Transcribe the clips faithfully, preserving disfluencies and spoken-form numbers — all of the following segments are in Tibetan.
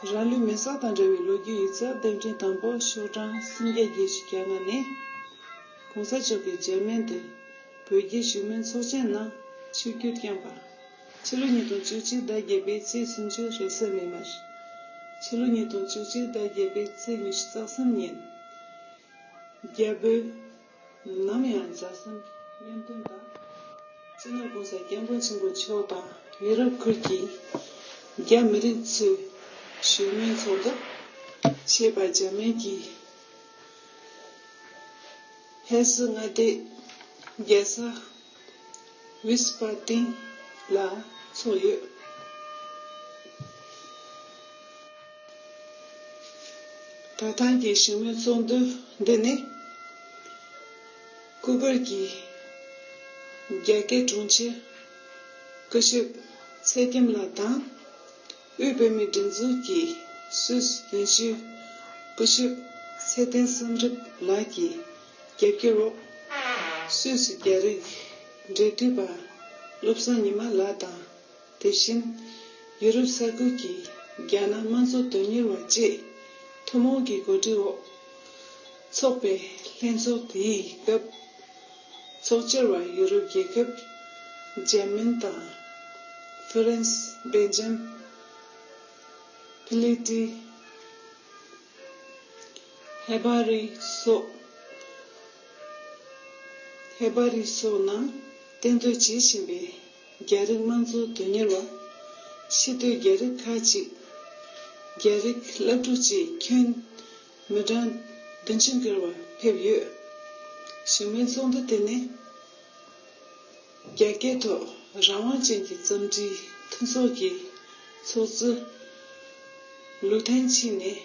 རང་ལུས་མེ་སྲེག་དང་འབྲེལ་བའི་ལོ་རྒྱུས་ཡིག་ཚགས་དེབ་ཕྲེང་དང་པོ་ཤོག་གྲངས་སུམ་བརྒྱ་བརྒྱད་ཅུ་གྱ་ལྔ་ནས། གོང་ས་མཆོག་གིས་འཇར་མན་དུ་བོད་རྒྱའི་བཞུགས་མོལ་ཚོགས་ཆེན་ནང་ཆིབས་བསྒྱུར་བསྐྱངས་པ། ཕྱི་ལོ་ཉིས་སྟོང་བཅུ་གཅིག་ཟླ་བརྒྱད་པའི་ཚེས་སུམ་ཅུ་རེས་གཟའ་མིག་དམར། ཕྱི་ལོ་ཉིས་སྟོང་བཅུ་གཅིག་ཟླ་བརྒྱད་པའི་ཚེས་ཉི་ཤུ་རྩ་གསུམ་ཉིན། རྒྱ་བོད་ནམ་ཡང་མཛའ་བརྩེའི་གཉེན་དོན་དང་། སྤྱི་ནོར་༸གོང་ས་༸སྐྱབས་མགོན་ཆེན་པོ་མཆོག་དང་ཡུ་རོབ་ཁུལ་གྱི་རྒྱ་མི་རིགས་ཚོས་བཞུགས་མོལ་ཚོགས་འདུ་ཞེས་པ་འཇར་མན་གྱི་ཧེ་སི་མངའ་སྡེའི་རྒྱལ་ས་ཝིས་པ་ཏིན་ལ་ཚོགས་ཡོད། ད་ཐེངས་ཀྱི་བཞུགས་མོལ་ཚོགས་འདུ་འདི་ནི། ཀུ་པར་གྱི་རྒྱ་སྐད་དྲུང་ཆེ་སྐུ་ཞབས་ཚེ་རྒྱམ་ལགས་དང་། དབུས་བོད་མིའི་སྒྲིག་འཛུགས་ཀྱི་སུད་སི་དོན་གཅོད་སྐུ་ཞབས་ཚེ་བརྟན་བསམ་གྲུབ་ལགས་ཀྱི་རྒྱབ་སྐྱོར་འོག་སུད་སི་རྒྱ་རིགས་འབྲེལ་མཐུད་པ་བློ་བཟང་ཉི་མ་ལགས་དང་། དེ་བཞིན་ཡུ་རོབ་ས་ཁུལ་གྱི་རྒྱ་ནག་དམངས་གཙོ་དོན་གཉེར་བ་བཅས་ཐུན་མོང་གི་གོ་སྒྲིག་འོག་ཚོགས་པའི་ལྷན་ཚོགས་དེའི་སྐབས་ཚོགས་བཅར་བ་ཡུ་རོབ་རྒྱལ་ཁབ་འཇར་མན་དང་ཧྥ་རན་སི། སྦེལ་ཇམ། ཕི་ལི་ཏི། ཧེ་བ་རི་སོགས། ཧེ་བ་རི་སོགས་ནང་གཏན་སྡོད་བྱེད་བཞིན་པའི་རྒྱ་རིགས་དམངས་གཙོ་དོན་གཉེར་བ། ཕྱི་སྡོད་རྒྱ་རིགས་ཁག་ཅིག་རྒྱ་རིགས་སློབ་ཕྲུག་བཅས་ཁྱོན་མི་གྲངས་བདུན་ཅུ་བརྒལ་བ་ཕེབས་ཡོད། བཞུགས་མོལ་ཚོགས་འདུ་དེ་ནི། རྒྱ་སྐད་ཐོག་རང་དབང་ཅན་གྱི་རྩོམ་སྒྲིག་མཐུན་ཚོགས་ཀྱི་ཚོགས་གཙོ་ལུའུ་ཐན་ཆིང་ནས་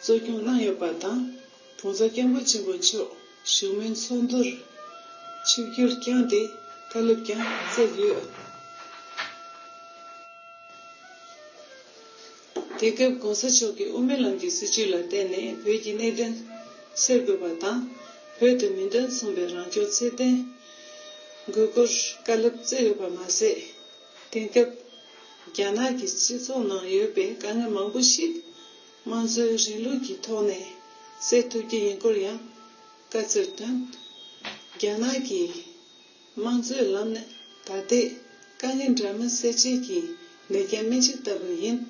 གཙོ་སྐྱོང་གནང་ཡོད་པ་དང་། ༸གོང་ས་༸སྐྱབས་མགོན་ཆེན་པོ་མཆོག་བཞུགས་མོལ་ཚོགས་འདུར་ཆིབས་བསྒྱུར་བསྐྱངས་ཏེ་བཀའ་སློབ་ཀྱང་སྩལ་ཡོད། དེ་སྐབས་༸གོང་ས་མཆོག་གིས་དབུ་མའི་ལམ་གྱི་སྲིད་བྱུས་ལ་བརྟེན་ནས་བོད་ཀྱི་གནད་དོན་སེལ་དགོས་པ་དང་། བོད་དུ་མིང་དོན་མཚུངས་པའི་རང་སྐྱོང་ཚད་ལྡན་དགོས་སྐོར་བཀའ་སློབ་སྩལ་ཡོད་པ་མ་ཟད། དེང་སྐབས་རྒྱ་ནག་གི་སྤྱི་ཚོགས་ནང་ཡོད་པའི་དཀའ་ངལ་མང་པོ་ཞིག་དམངས་གཙོའི་རིང་ལུགས་ཀྱི་ཐོག་ནས་སེལ་ཐུབ་རྒྱུ་ཡིན་སྐོར་ཡང་བཀའ་སྩལ་དོན། རྒྱ་ནག་གི་དམངས་གཙོའི་ལམ་ནི་ད་ལྟའི་དཀའ་ངལ་འདྲ་མིན་སེལ་བྱེད་ཀྱི་ལས་འགན་སྨིན་བྱེད་ལྟ་བུ་ཡིན།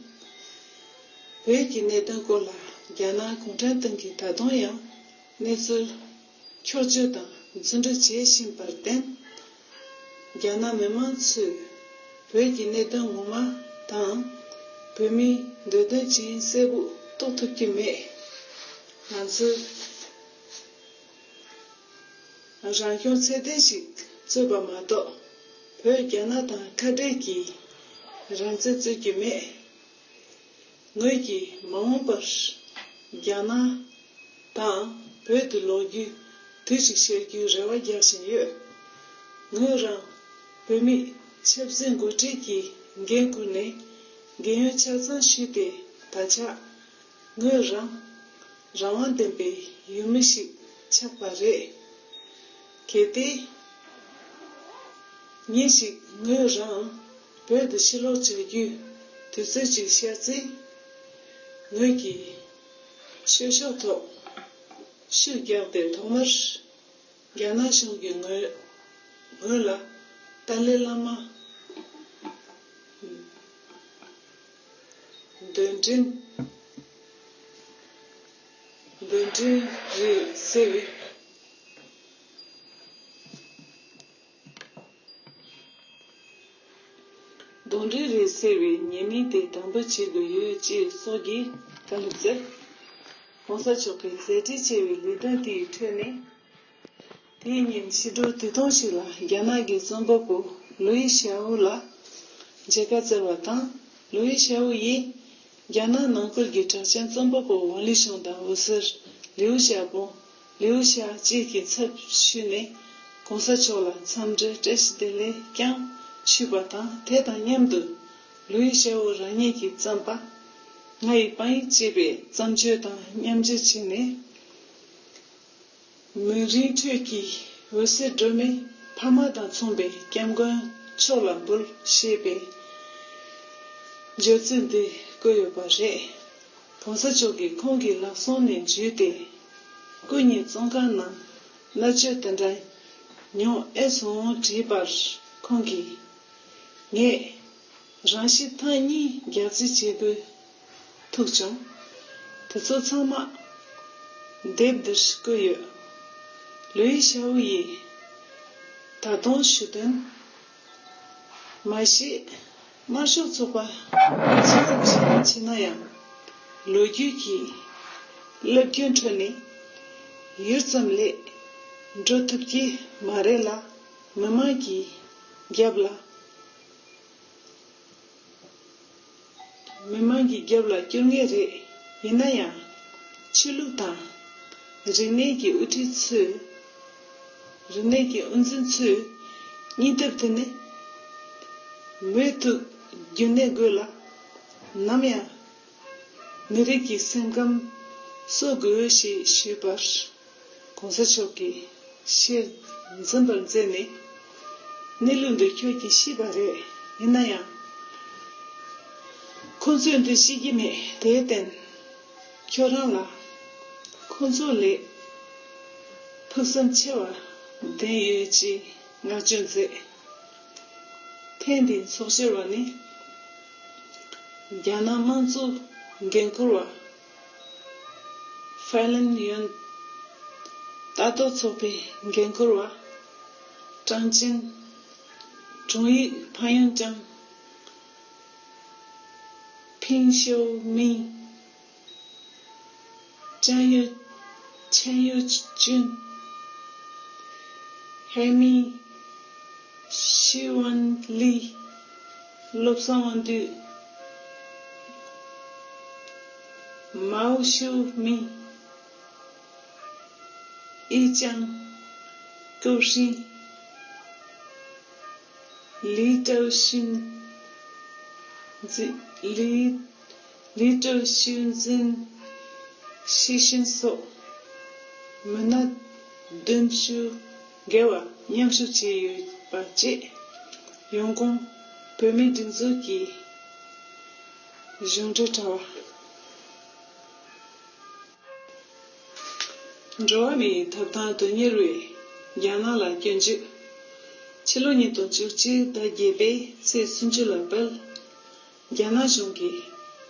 བོད་ཀྱི་གནད་དོན་སྐོར་ལ་རྒྱ་ནག་གུང་ཁྲན་ཏང་གིས་ད་དུང་ཡང་གནས་ཚུལ་འཁྱོག་བརྗོད་དང་རྫུན་སྒྲིག་བྱེད་བཞིན་པར་བརྟེན། རྒྱ་ནག་མི་དམངས་ཚོས་བོད་ཀྱི་གནད་དོན་ངོ་མ་དང་། བོད་མིའི་འདོད་དོན་ཇི་ཡིན་གསལ་པོ་རྟོགས་ཐུབ་ཀྱི་མེད། ང་ཚོས། རང་སྐྱོང་ཚད་ལྡན་ཞིག་རྩོད་པ་མ་གཏོགས། བོད་རྒྱ་ནག་དང་ཁ་བྲལ་གྱི་རང་བཙན་རྩོད་ཀྱི་མེད། ངོས་ཀྱིས་མ་འོངས་པར་རྒྱ་ནག་དང་བོད་དུ་ལོག་རྒྱུའི་དུས་ཤིག་ཤར་རྒྱུའི་རེ་བ་རྒྱག་བཞིན་ཡོད། ངོས་རང་བོད་མིའི་ཆབ་སྲིད་འགོ་ཁྲིད་ཀྱི་འགན་འཁུར་ནས་རྒན་ཡོལ་ཆ་ཚང་ཞུས་ཏེ། ད་ཆ་ངོས་རང་རང་དབང་ལྡན་པའི་ཡུལ་མི་ཞིག་ཆགས་པ་རེད། གལ་ཏེ་ཉིན་ཞིག་ངོས་རང་བོད་དུ་ཕྱིར་ལོག་བྱ་རྒྱུའི་དུས་ཚོད་ཅིག་ཤར་ཚེ། ངོས་ཀྱིས་ཆོས་ཕྱོགས་ཐོག་ཤུགས་བརྒྱབ་སྟེ་ཐོག་མར་རྒྱ་ནག་གཞུང་གི་ངོས་ངོས་ལ་ཏཱ་ལའི་བླ་མ་གདན་འདྲེན་གདན་འདྲེན་རེད་ཟེར་བའི། གདོན་འདྲེ་རེད་ཟེར་བའི་ཉེས་མིང་དེ་དམ་འབུལ་བྱེད་དགོས་ཡོད་ཅེས་སོགས་ཀྱི་བཀའ་སློབ་སྩལ། ༸གོང་ས་མཆོག་གིས་མཛད་འཕྲིན་ཆེ་བའི་ལས་དོན་དེའི་ཁྲོད་ནས། དེའི་ཉིན་ཕྱི་དྲོ་དུས་ཐུང་ཞིག་ལ་རྒྱ་ནག་གི་རྩོམ་པ་པོ་ལུའི་ཞའོ་ལ་མཇལ་ཁ་བསྩལ་བ་དང་། ལུའི་ཞའོ་ཡིས། རྒྱ་ནག་ནང་ཁུལ་གྱི་གྲགས་ཅན་རྩོམ་པ་པོ་ཝང་ལི་ཞུང་དང་འོད་ཟེར་ལིའུ་ཞའོ་པོ། ལིའུ་ཞའོ་བཅས་ཀྱི་ཚབ་ཞུས་ནས་༸གོང་ས་མཆོག་ལ་འཚམས་འདྲི་བཀྲ་ཤིས་བདེ་ལེགས་ཀྱང་ཞུས་པ་དང་། དེ་དང་མཉམ་དུ་ལུའི་ཞའོ་རང་ཉིད་ཀྱིས་བརྩམས་པ། ང་ཡི་པང་ཡིག་ཅེས་པའི་བརྩམས་ཆོས་དང་མཉམ་སྤྱོད་བྱས་ནས། མུན་རིའི་ཁྲོད་ཀྱི་འོད་ཟེར་སྒྲོན་མེ་ཕ་མ་དང་མཚུངས་པའི་སྐྱབས་མགོན་མཆོག་ལ་འབུལ་ཞེས་པའི་བརྗོད་ཚིག་འདི་བཀོད་ཡོད་པ་རེད། གོང་ས་མཆོག་གིས་ཁོང་གི་ལག་ཟུང་ནས་འཇུས་ཏེ། སྐུ་ཉིད་བཙོན་ཁང་ནང་མནར་གཅོད་དེ་འདྲ་མྱོང་ཨེ་སོང་དྲིས་པར། ཁོང་གིས། ངས་རང་ཤི་ཐེངས་གཉིས་རྒྱག་རྩིས་བྱེད་དགོས་ཐུག་བྱུང་། དེ་ཚོ་ཚང་མ་དེབ་འདིར་བཀོད་ཡོད། ལུའི་ཞའོ་ཡིས་ད་དུང་ཞུ་དོན། མ་གཞི་དམར་ཤོག་ཚོགས་པ་ཇི་ཙམ་ཞིག་ཕྱིན་ན་ཡང་། ལོ་རྒྱུས་ཀྱི་རླབས་རྒྱུན་ཁྲོད་ནས་ཡུད་ཙམ་ལས་འགྲོ་ཐུབ་ཀྱི་མ་རེད་ལ། མི་མང་གི་རྒྱབ་ལ། མི་མང་གི་རྒྱབ་ལ་སྐྱོར་ངེས་རེད། ཡིན་ན་ཡང་། ཆོས་ལུགས་དང་། རིག་གནས་ཀྱི་དབུ་ཁྲིད་ཚོས། རིག་གནས་ཀྱི་དབུ་འཛིན་ཚོས། སྙིང་སྟོབས་དེ་ནི། མུ་མཐུད་རྒྱུན་གནས་དགོས་ལ། ནམ་ཡང་། མི་རིགས་ཀྱི་སེམས་ཁམས་གསོ་དགོས་ཞེས་ཞུས་པར། གོང་ས་མཆོག་གིས་ཕྱིར་འཛིན་པར་མཛད་ནས། གནས་ལུགས་འདི་ཁྱོད་ཀྱིས་ཤེས་པ་རེད། ཡིན་ན་ཡང་། ཁོ་ཚོས་འདི་ཤེས་ཀྱི་མེད། དེར་བརྟེན། ཁྱོད་རང་ལ་ཁོ་ཚོ་ལས་ཕུགས་བསམ་ཆེ་བ་ལྡན་ཡོད་ཅེས་བསྔགས་བརྗོད་མཛད། ཐེངས་འདིའི་ཚོགས་བཅར་བ་ནི། རྒྱ་ནག་དམངས་གཙོ་འགན་འཁུར་བ། ཧྥའེ་ལན་ཡོན་ལྟ་རྟོག་ཚོགས་པའི་འགན་འཁུར་བ། ཀྲང་ཅིན། དྲུང་ཡིག་ཕན་ཡོན་ཀྲང་། ཕིང་ཤོ་མིང་། ཅན་ཡོ། ཆན་ཡོ་ཅུན། ཧེ་མིང་། ཤི་ཝན་ལི། བློ་བཟང་དབང་འདུས། མའོ་ཤོ་མིང་། ཨི་ཅང་། ཀོ་ཧྲིན། ལི་ཀྲའུ་ཤིན། ཛི། ལི། ལི་ཀྲའུ་ཤིན་ཛིན། ཤི་ཤིན་སོགས་མི་སྣ་བདུན་ཅུ་བརྒལ་བ་མཉམ་ཞུགས་བྱས་ཡོད་པ་བཅས། ཡོང་ཁུངས་བོད་མིའི་སྒྲིག་འཛུགས་ཀྱི་གཞུང་འབྲེལ་དྲ་བ། འགྲོ་བ་མིའི་ཐོབ་ཐང་དོན་གཉེར་བས་རྒྱ་ནག་ལ་སྐྱོན་བརྗོད། ཕྱི་ལོ་ཉིས་སྟོང་བཅུ་གཅིག་ཟླ་བརྒྱད་པའི་ཚེས་སུམ་ཅུ་ལ་སྤེལ། རྒྱ་ནག་གཞུང་གིས་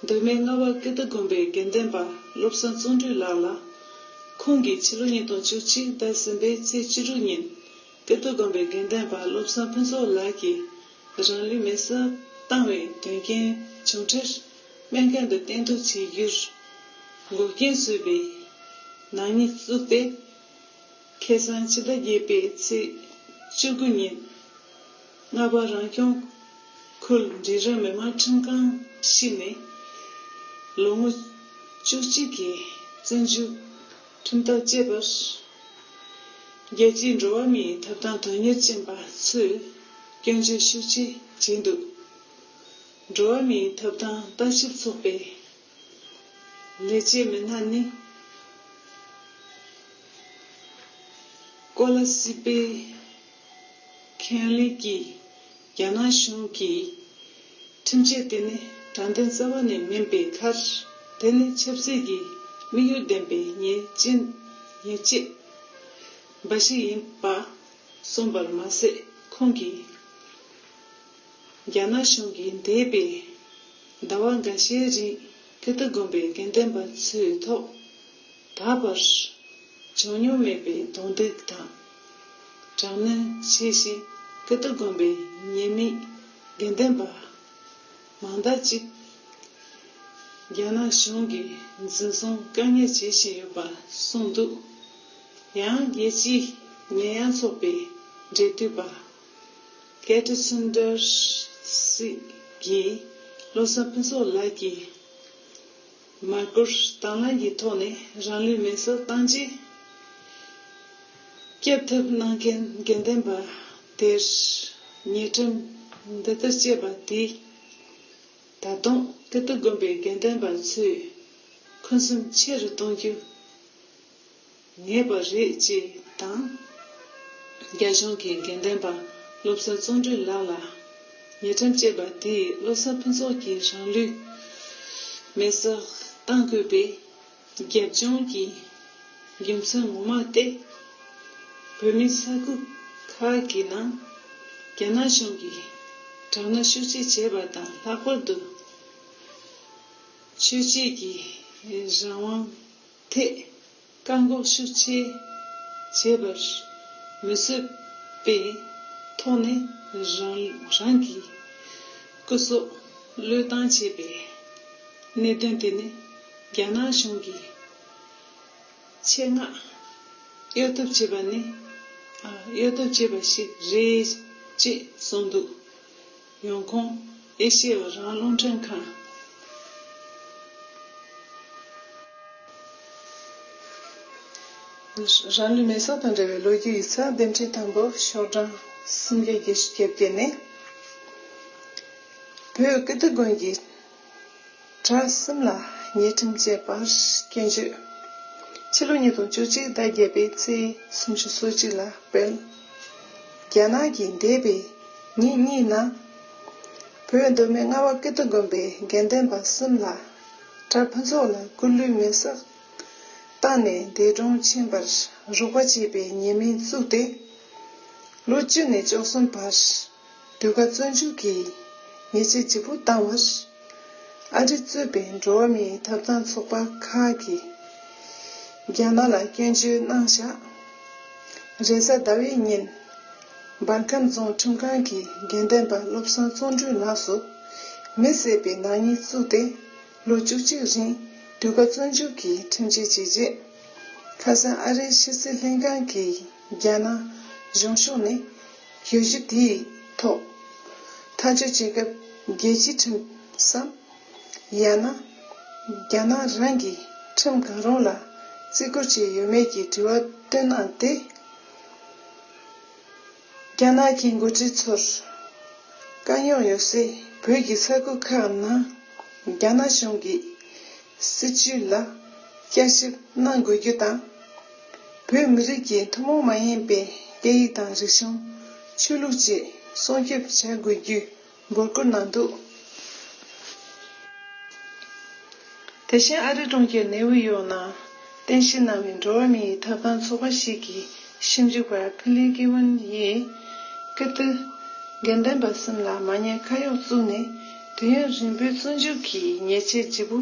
མདོ་སྨད་རྔ་བ་ཀིརྟི་དགོན་པའི་དགེ་འདུན་པ་བློ་བཟང་བརྩོན་འགྲུས་ལགས་ལ། ཁོང་གིས་ཕྱི་ལོ་ཉིས་སྟོང་བཅུ་གཅིག་ཟླ་གསུམ་པའི་ཚེས་བཅུ་དྲུག་ཉིན། ཀིརྟི་དགོན་པའི་དགེ་འདུན་པ་བློ་བཟང་ཕུན་ཚོགས་ལགས་ཀྱིས་རང་ལུས་མེར་སྲེག་བཏང་བའི་དོན་རྐྱེན་བྱུང་འཕྲལ། སྨན་ཁང་དུ་བསྟེན་གཏུག་བྱེད་རྒྱུར་འགོག་རྐྱེན་བཟོས་པའི་ནག་ཉེས་བཙུགས་ཏེ། ཁ་སང་ཕྱི་ཟླ་བརྒྱད་པའི་ཚེས་བཅུ་དགུ་ཉིན། རྔ་བ་རང་སྐྱོང་ཁུལ་འབྲི་རུ་མི་དམངས་ཁྲིམས་ཁང་ཞིག་ནས་ལོ་ངོ་བཅུ་གཅིག་གི་བཙོན་འཇུག་ཁྲིམས་ཐག་བཅད་པར། རྒྱལ་སྤྱིའི་འགྲོ་བ་མིའི་ཐོབ་ཐང་དོན་གཉེར་ཅན་པ་ཚོས་སྐྱོན་བརྗོད་ཤུགས་ཆེ་བྱས་འདུག་འགྲོ་བ་མིའི་ཐོབ་ཐང་ལྟ་ཞིབ་ཚོགས་པའི་ལས་བྱེད་མི་སྣ་ནི། ཀོ་ལ་སི་པེ་ཁེན་ལི་ཀྱིས་རྒྱ་ནག་གཞུང་གིས་ཁྲིམས་ཆད་དེ་ནི་དྲང་བདེན་རྩ་བ་ནས་མིན་པའི་ཁར། དེ་ནི་ཆབ་སྲིད་ཀྱི་དམིགས་ཡུལ་ལྡན་པའི་ཉེས་ཅན། ཉེས་ཆད་འབའ་ཞིག་ཡིན་པ་གསུངས་པར་མ་ཟད། ཁོང་གིས་རྒྱ་ནག་གཞུང་གིས་འདས་པའི་ཟླ་བ་འགའ་ཤས་རིང་ཀིརྟི་དགོན་པའི་དགེ་འདུན་པ་ཚོའི་ཐོག་ད་བར་བྱུང་མྱོང་མེད་པའི་རྡུང་རྡེག་དང་དྲག་གནོན་བྱས་ཤིང་། ཀིརྟི་དགོན་པའི་ཉེས་མེད་དགེ་འདུན་པ་མང་དག་ཅིག་རྒྱ་ནག་གཞུང་གིས་འཛིན་བཟུང་བཀག་ཉར་བྱེད་བཞིན་ཡོད་པ་གསུངས་འདུག་ཡང་རྒྱལ་སྤྱིའི་ཉེས་ཡངས་ཚོགས་པའི་འབྲེལ་མཐུད་པ། ཀེ་ཏི་སུན་དར་སི་གིས་བློ་བཟང་ཕུན་ཚོགས་ལགས་ཀྱི་མར་སྐོར་དང་བླངས་ཀྱི་ཐོག་ནས་རང་ལུས་མེར་སྲེག་བཏང་རྗེས། སྐྱོབ་ཐབས་གནང་མཁན་དགེ་འདུན་པ་དེར་ཉེས་ཁྲིམས་འདི་ལྟར་བཅད་པ་དེས། ད་དུང་ཀིརྟི་དགོན་པའི་དགེ་འདུན་པ་ཚོའི་འཁོན་སེམས་ཆེ་རུ་གཏོང་རྒྱུ་ངེས་པ་རེད་ཅེས་དང་། རྒྱ་གཞུང་གིས་དགེ་འདུན་པ་བློ་བཟང་བརྩོན་འགྲུས་ལགས་ལ་ཉེས་ཁྲིམས་བཅད་པ་དེས་བློ་བཟང་ཕུན་ཚོགས་ཀྱིས་རང་ལུས་མེར་སྲེག་ གཏང་དགོས་པའི་རྒྱབ་ལྗོངས་ཀྱི་རྒྱུ་མཚན་ངོ་མ་སྟེ། བོད་མིའི་ས་ཁུལ་ཁག་གི་ནང་རྒྱ་ནག་གཞུང་གིས་དྲག་གནོན་ཤུགས་ཆེ་བྱས་པ་དང་། ལྷག་པར་དུ་ཆོས་བྱེད་ཀྱི་རང་དབང་ཐད་བཀག་འགོག་ཤུགས་ཆེ་བྱས་པར་མི་བཟོད་པའི་ཐོག་ནས་རང་རང་གི་སྐུ་སྲོག་བློས་བཏང་བྱས་པའི་གནད་དོན་དེ་ནི་རྒྱ་ནག་གཞུང་གིས་ཆེད་མངགས་གཡོ་ཐབས་བྱས་པ་ནི། ཨ། གཡོ་ཐབས་བྱས་པ་ཞིག་རེད་ཅེས་གསུངས་འདུག། ཡོང་ཁུངས། ཨེ་ཤེ་ཡ་རང་དབང་རླུང་འཕྲིན་ཁང་། རང་ལུས་མེ་སྲེག་དང་འབྲེལ་བའི་ལོ་རྒྱུས་ཡིག་ཚགས་འདེམས་ཁྲིད་དང་པོ། ཤོག་གྲངས་སུམ་བརྒྱ་བརྒྱད་ཅུ་གྱ་བརྒྱད་ནས། བོད་ཀིརྟི་དགོན་གྱི་གྲྭ་གསུམ་ལ་ཉེས་ཁྲིམས་བཅད་པར་སྐྱོན་བརྗོད། ཕྱི་ལོ་ཉིས་སྟོང་བཅུ་གཅིག་ཟླ་བརྒྱད་པའི་ཚེས་སུམ་ཅུ་སོ་གཅིག་ལ་སྤེལ། རྒྱ་ནག་གིས་འདས་པའི་ཉིན་གཉིས་ནང་། བོད་མདོ་སྨད་རྔ་བ་ཀིརྟི་དགོན་པའི་དགེ་འདུན་པ་གསུམ་ལ་གྲྭ་ཕུན་ཚོགས་ལ་སྐུ་ལུས་མེ་སྲེག་བཏང་ནས་འདས་གྲོངས་ཕྱིན་པར་རོགས་པ་བྱས་པའི་ཉེས་མིང་བཙུགས་ཏེ། ལོ་བཅུ་ནས་བཅུ་གསུམ་བར་དུས་བཀག་བཙོན་འཇུག་གི་ཉེས་ཆད་ལྗིད་པོ་བཏང་བར། ཨ་རི་གཙོས་པའི་འགྲོ་བ་མིའི་ཐོབ་ཐང་ཚོགས་པ་ཁག་གིས་རྒྱ་ནག་ལ་སྐྱོན་བརྗོད་གནང་བཞག། རེས་གཟའ་ཟླ་བའི་ཉིན། འབར་ཁམས་རྫོང་ཁྲིམས་ཁང་གི་དགེ་འདུན་པ་བློ་བཟང་བརྩོན་འགྲུས་ལགས་སུ་མི་བསད་པའི་ནག་ཉེས་བཙུགས་ཏེ། ལོ་བཅུ་གཅིག་རིང་དུས་བཀག་བཙོན་འཇུག་གི་ཁྲིམས་ཆད་བཅད་རྗེས། ཁ་སང་ཨ་རིའི་ཕྱི་སྲིད་ལྷན་ཁང་གིས་རྒྱ་ནག་གཞུང་ཕྱོགས་ནས་གྱོད་གཞི་དེའི་ཐོག་ཐག་གཅོད་བྱེད་སྐབས། རྒྱལ་སྤྱིའི་ཁྲིམས་སམ། ཡང་ན་རྒྱ་ནག་རང་གི་ཁྲིམས་གང་རུང་ལ་བརྩི་བཀུར་བྱས་ཡོད་མེད་ཀྱི་དྲི་བ་བཏོན་གནང་སྟེ། རྒྱ་ནག་གི་འགོ་ཁྲིད་ཚོར་དཀའ་རྙོག་ཡོད་སའི་བོད་ཀྱི་ས་ཁུལ་ཁག་ནང་རྒྱ་ནག་གཞུང་གི་སྲིད་བྱུས་ལ་བསྐྱར་ཞིབ་གནང་དགོས་རྒྱུ་དང་། བོད་མི་རིགས་ཀྱི་ཐུན་མོང་མ་ཡིན་པའི་སྐད་ཡིག་དང་རིག་གཞུང་། ཆོས་ལུགས་བཅས་སྲུང་སྐྱོབ་བྱ་དགོས་རྒྱུའི་འབོད་སྐུལ་གནང་འདུག། དེ་བཞིན་ཨ་རི་གྲོང་ཁྱེར་ནེའུ་ཡོག་ནང་རྟེན་གཞི་གནང་བའི་འགྲོ་བ་མིའི་ཐོབ་ཐང་ཚོགས་པ་ཞིག་གི་ཞིབ་འཇུག་པ་ཕི་ལི་ཀི་ཝན་ཡིས། ཀིརྟི་དགེ་འདུན་པ་གསུམ་ལ་མ་ཉེས་ཁ་གཡོག་བཙུགས་ནས་དུས་ཡུན་རིང་པོའི་བཙོན་འཇུག་གི་ཉེས་ཆད་ལྗིད་པོ་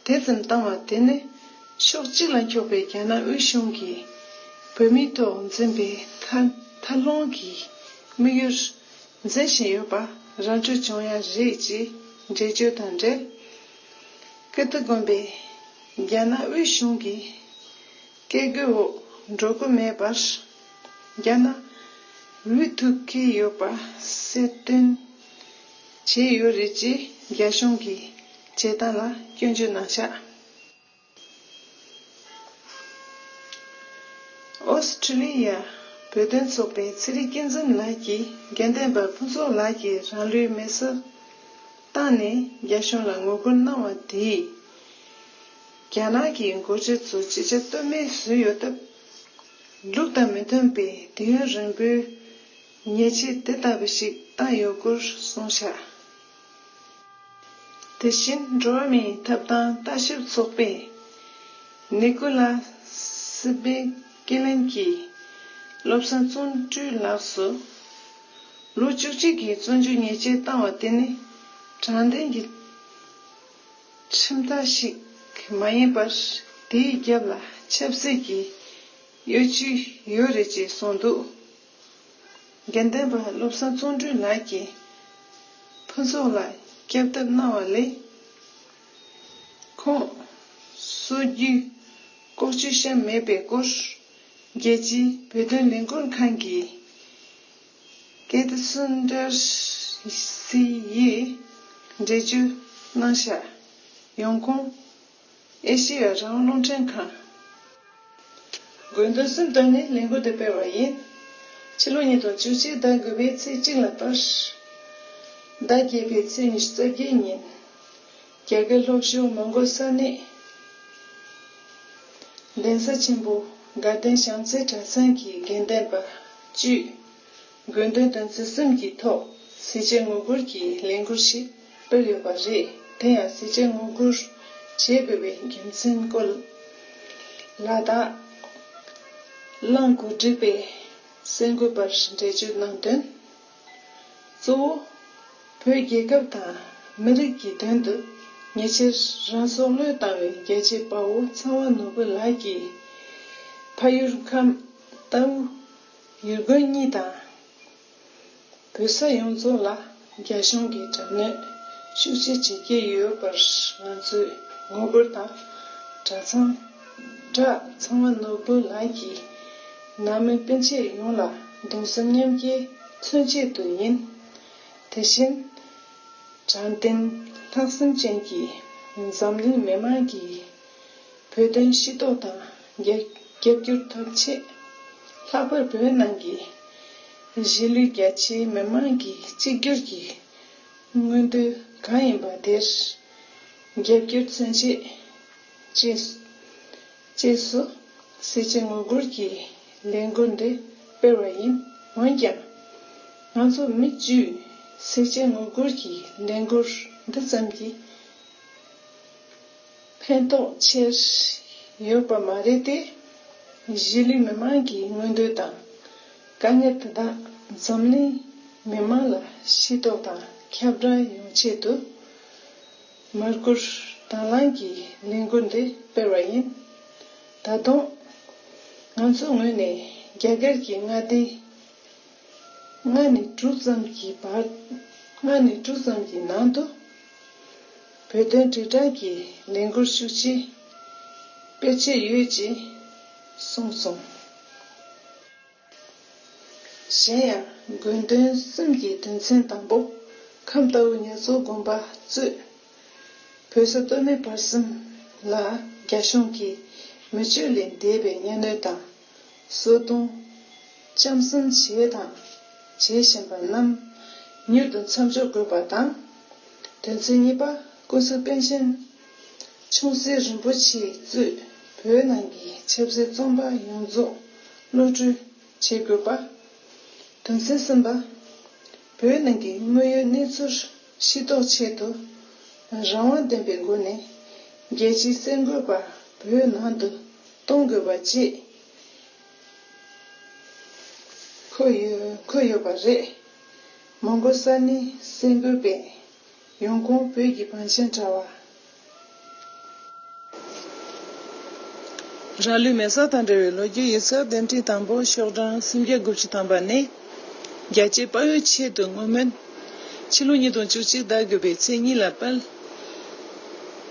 དེ་ཙམ་བཏང་བ་དེ་ནི། ཕྱོགས་གཅིག་ལ་འཁྱོག་པའི་རྒྱ་ནག་དབུས་གཞུང་གིས་བོད་མིའི་ཐོག་འཛིན་པའི་མཐའ་མཐའ་སློང་གི་དམིགས་ཡུལ་འཛིན་བཞིན་ཡོད་པ་ར་འཕྲོད་བྱུང་ཡ་རེད་ཅེས་འགྲེལ་བརྗོད་དང་འབྲེལ། ཀིརྟི་དགོན་པས་རྒྱ་ནག་དབུས་གཞུང་གི་སྐད་སྒྱུར་འོག་འགྲོ་གི་མེད་པར། རྒྱ་ནག་འོས་ཐུག་གི་ཡོད་པ་གསལ་སྟོན་བྱས་ཡོད་རེད་ཅེས་རྒྱ་གཞུང་གི་བྱེད་སྟངས་ལ་སྐྱོན་བརྗོད་གནང་བཞག། ཨོ་སི་ཁྲུ་ལི་ཡ་བོད་དོན་ཚོགས་པའི་ཚེ་རིང་སྐྱིད་འཛོམས་ལགས་ཀྱིས་དགེ་འདུན་པ་ཕུན་ཚོགས་ལགས་ཀྱིས་རང་ལུས་མེ་སྲེག་བཏང་ནས་རྒྱ་གཞུང་ལ་ངོ་རྒོལ་གནང་བ་དེས། རྒྱ་ནག་གི་འགོ་ཁྲིད་ཚོ་ཅི་བྱ་གཏོལ་མེད་བཟོས་ཡོད་སྟབས། ལུགས་དང་མི་མཐུན་པའི་དུས་ཡུན་རིང་པོའི་ཉེས་ཆད་དེ་ལྟ་བུ་ཞིག་བཏང་ཡོད་སྐོར་གསུངས་བཞག། དེ་བཞིན་འགྲོ་བ་མིའི་ཐོབ་ཐང་ལྟ་ཞིབ་ཚོགས་པས་ནི་ཀོ་ལ་སི་བེ་ཀེ་ལན་གྱིས་བློ་བཟང་བརྩོན་འགྲུས་ལགས་སུ་ལོ་བཅུ་གཅིག་གི་བཙོན་འཇུག་ཉེས་ཆད་བཏང་བ་དེ་ནི་དྲང་བདེན་གྱི་ཁྲིམས་ཐག་ཞིག་མ་ཡིན་པར། དེའི་རྒྱབ་ལ་ཆབ་སྲིད་ཀྱི་གཡོ་ཇུས་ཡོད་རེད་ཅེས་གསུངས་འདུག། དགེ་འདུན་པ་བློ་བཟང་བརྩོན་འགྲུས་ལགས་ཀྱིས་ཕུན་ཚོགས་ལ་སྐྱབས་ཐབས་གནང་བ་ལས། ཁོང་སྲོག་བསྐྱབ་ལྐོག་ཇུས་བཤད་མེད་པའི་སྐོར། རྒྱལ་སྤྱིའི་བོད་དོན་ལས་འགུལ་ཁང་གི་ཀེ་ཏི་སུན་ཏར་སི་ཡིས་འགྲེལ་བརྗོད་གནང་བཞག། ཡོང་ཁུངས། ཨེ་ཤེ་ཡ་རང་དབང་རླུང་འཕྲིན་ཁང་། དགོས་འདུན་གསུམ་བཏོན་ནས་ལས་འགུལ་འདི་སྤེལ་བ་ཡིན། ཕྱི་ལོ་ཉིས་སྟོང་བཅུ་གཅིག་ཟླ་དགུ་པའི་ཚེས་གཅིག་ལ་བར། ཟླ་བརྒྱད་པའི་ཚེས་ཉི་ཤུ་རྩ་བརྒྱད་ཉིན། རྒྱ་གར་ལྷོ་ཕྱོགས་མོན་གྷོ་ས་གནས། གདན་ས་ཆེན་པོ་དགའ་ལྡན་བྱམས་བརྩེ་གྲྭ་ཚང་གི་དགེ་འདུན་པ་བཅུས། དགོས་འདུན་དོན་ཚན་གསུམ་གྱི་ཐོག་ཟས་བཅད་ངོ་རྒོལ་གྱི་ལས་འགུལ་ཞིག་སྤེལ་ཡོད་པ་རེད། དེ་ཡང་ཟས་བཅད་ངོ་རྒོལ་ བྱེད་དགོས་པའི་རྒྱུ་མཚན་སྐོར་ལ་དྭགས་བླངས་གོ་སྒྲིག་པས་གསར་འགོད་པར་འགྲེལ་བརྗོད་གནང་དོན། གཙོ་བོ། བོད་རྒྱལ་ཁབ་དང་མི་རིགས་ཀྱི་དོན་དུ་ཉེ་ཆར་རང་སྲོག་བློས་བཏང་བའི་རྒྱལ་གཅེས་དཔའ་བོ་ཚངས་པ་ནོར་བུ་ལགས་ཀྱིས་ཕ་ཡུལ་ཁམས་རྟའུ་ཡུལ་དགོན་གཉིས་དང་། བོད་ས་ཡོངས་རྫོགས་ལ་རྒྱ་གཞུང་གི་དྲག་གནོན་ཤུགས་ཆེ་བྱེད་ཀྱི་ཡོད་པར་ང་ཚོས་ངོ་རྒོལ་དང་། གྲྭ་ཚང་། གྲྭ་ཚང་བ་ནོར་བུ་ལགས་ཀྱིས་ནང་མི་སྤུན་མཆེད་ཡོངས་ལ་གདུང་སེམས་མཉམ་སྐྱེད་མཚོན་ཆེད་དུ་ཡིན། དེ་བཞིན། དྲང་བདེན་ལྷག་བསམ་ཅན་གྱི་འཛམ་གླིང་མི་མང་གིས་བོད་དོན་ཤེས་རྟོགས་དང་རྒྱབ་རྒྱབ་སྐྱོར་ཐོབ་ཆེད། ལྷག་པར་བོད་ནང་གི་གཞིས་ལུས་རྒྱ་ཆེའི་མི་མང་གི་གཅིག་གྱུར་གྱི་མངོན་འདོད་གང་ཡིན་པ་དེར་རྒྱབ་སྐྱོར་མཚོན་ཆེད། ཅེས་སོ། ཅེས་སུ་སེར་བྱེས་ངོ་རྒོལ་གྱི་ལས་འགུལ་འདི་སྤེལ་བ་ཡིན། འོན་ཀྱང་། ང་ཚོ་མི་བཅུས་སེར་བྱེས་ངོ་རྒོལ་གྱི་ལས་འགུལ་འདི་ཙམ་གྱིས་ཕན་ཐོགས་ཆེར་ཡོད་པ་མ་རེད་དེ། གཞིས་ལུས་མི་མང་གི་མངོན་འདོད་དང་དཀའ་ངལ་དེ་དག་འཛམ་གླིང་མི་མང་ལ་ཤེས་རྟོགས་དང་ཁྱབ་བསྒྲགས་ཡོང་ཆེད་དུ། མར་གུར་དང་བླངས་ཀྱི་ལས་འགུལ་འདི་སྤེལ་བ་ཡིན། ད་དུང་། ང་ཚོའི་ངོས་ནས་རྒྱ་གར་གྱི་མངའ་སྡེ་ལྔ་ནས་དྲུག་ཙམ་གྱི་བར། ལྔ་ནས་དྲུག་ཙམ་གྱི་ནང་དུ་བོད་དོན་དྲིལ་བསྒྲགས་ཀྱི་ལས་འགུལ་ཤུགས་ཆེ་སྤེལ་ཆེད་ཡོད་ཅེས་གསུངས་སོང་། གཞན་ཡང་དགོས་འདུན་གསུམ་གྱི་དོན་ཚན་དང་པོ། ཁམས་རྟའུ་ཉ་ཚོ་དགོན་པ་གཙོས་བོད་ས་སྟོད་སྨད་བར་གསུམ་ལ་རྒྱ་གཞུང་གིས་མི་སྤྱོད་ལས་འདས་པའི་གཉའ་གནོན་དང་། སོ་སྡོང་ལྕམ་སྲིང་བྱས་དང་བྱེད་བཞིན་པ་རྣམས་མྱུར་དུ་མཚམས་འཇོག་དགོས་པ་དང་། དོན་ཚན་གཉིས་པ། ཀུན་གཟིགས་པཎ་ཆེན་ཆུང་སྲིད་རིན་པོ་ཆེ་གཙོས་བོད་ནང་གི་ཆབ་སྲིད་བཙོན་པ་ཡོངས་རྫོགས་གློད་གྲོལ་བྱེད་དགོས་པ། དོན་ཚན་གསུམ་པ། བོད་ནང་གི་དངོས་ཡོད་གནས་ཚུལ་ཤེས་རྟོགས་ཆེད་དུ་རང་དབང་ལྡན་པའི་སྒོ་ནས་རྒྱལ་སྤྱིའི་གསར་འགོད་པ་བོད་ནང་དུ་གཏོང་དགོས་པ་བཅས་འཁོད་ཡོད། འཁོད་ཡོད་པ་རེད། མོན་གྷོ་ས་གནས་གསར་འགོད་པས། ཡོང་ཁུངས་བོད་ཀྱི་བང་ཆེན་དྲ་བ། རང་ལུས་མེ་སྲེག་དང་འབྲེལ་བའི་ལོ་རྒྱུས་ཡིག་ཚགས་འདོན་ཐེངས་དང་པོ་ཤོག་གྲངས་སུམ་བརྒྱ་དགུ་བཅུ་ཐམ་པ་ནས། རྒྱལ་གཅེས་དཔའ་བོའི་ཆེད་དུ་བསྔོ་སྨོན། ཕྱི་ལོ་ཉིས་སྟོང་བཅུ་གཅིག་ཟླ་དགུ་པའི་ཚེས་གཉིས་ལ་སྤེལ།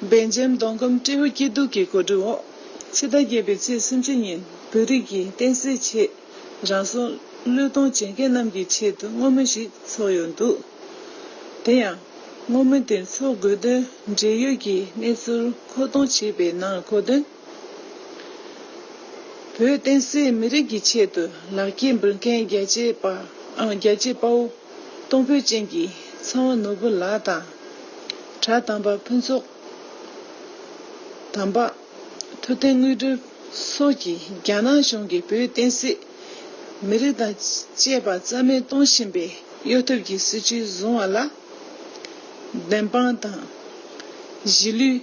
སྦེལ་ཇམ་མདོ་ཁམས་སྤྲེའུ་སྐྱིད་སྡུག་གི་གོ་སྒྲིག་འོག་ཕྱི་ཟླ་བརྒྱད་པའི་ཚེས་སུམ་ཅུ་ཉིན་བོད་རིགས་ཀྱི་བསྟན་སྲིད་ཆེད་རང་སྲོག་བློས་གཏོང་བྱེད་མཁན་རྣམས་ཀྱི་ཆེད་དུ་བསྔོ་སྨོན་ཞིག་ཚོགས་ཡོད་འདུག་དེ་ཡང་། བསྔོ་སྨོན་དེ་འཚོགས་དགོས་དོན་འབྲེལ་ཡོད་ཀྱི་གནས་ཚུལ་མཁོ་གཏོང་བྱས་པའི་ནང་འཁོད་དོན། བོད་བསྟན་སྲིད་མི་རིགས་ཀྱི་ཆེད་དུ་ལག་སྐྱེས་འབུལ་མཁན་རྒྱལ་གཅེས་པ། ཨང་། རྒྱལ་གཅེས་དཔའ་བོ་གཏོང་ཕོད་ཅན་གྱི་ཚངས་པ་ནོར་བུ་ལགས་དང་། གྲྭ་དམ་པ་ཕུན་ཚོགས་དམ་པ། ཐུབ་བསྟན་དངོས་གྲུབ་སོགས་ཀྱིས་རྒྱ་ནག་གཞུང་གིས་བོད་བསྟན་སྲིད་མི་རིགས་དང་བཅས་པ་རྩ་མེད་གཏོང་བཞིན་པའི་གཡོ་ཐབས་ཀྱི་སྲིད་བྱུས་བཟུང་བ་ལ་བདེན་དཔང་དང་། གཞིས་ལུས་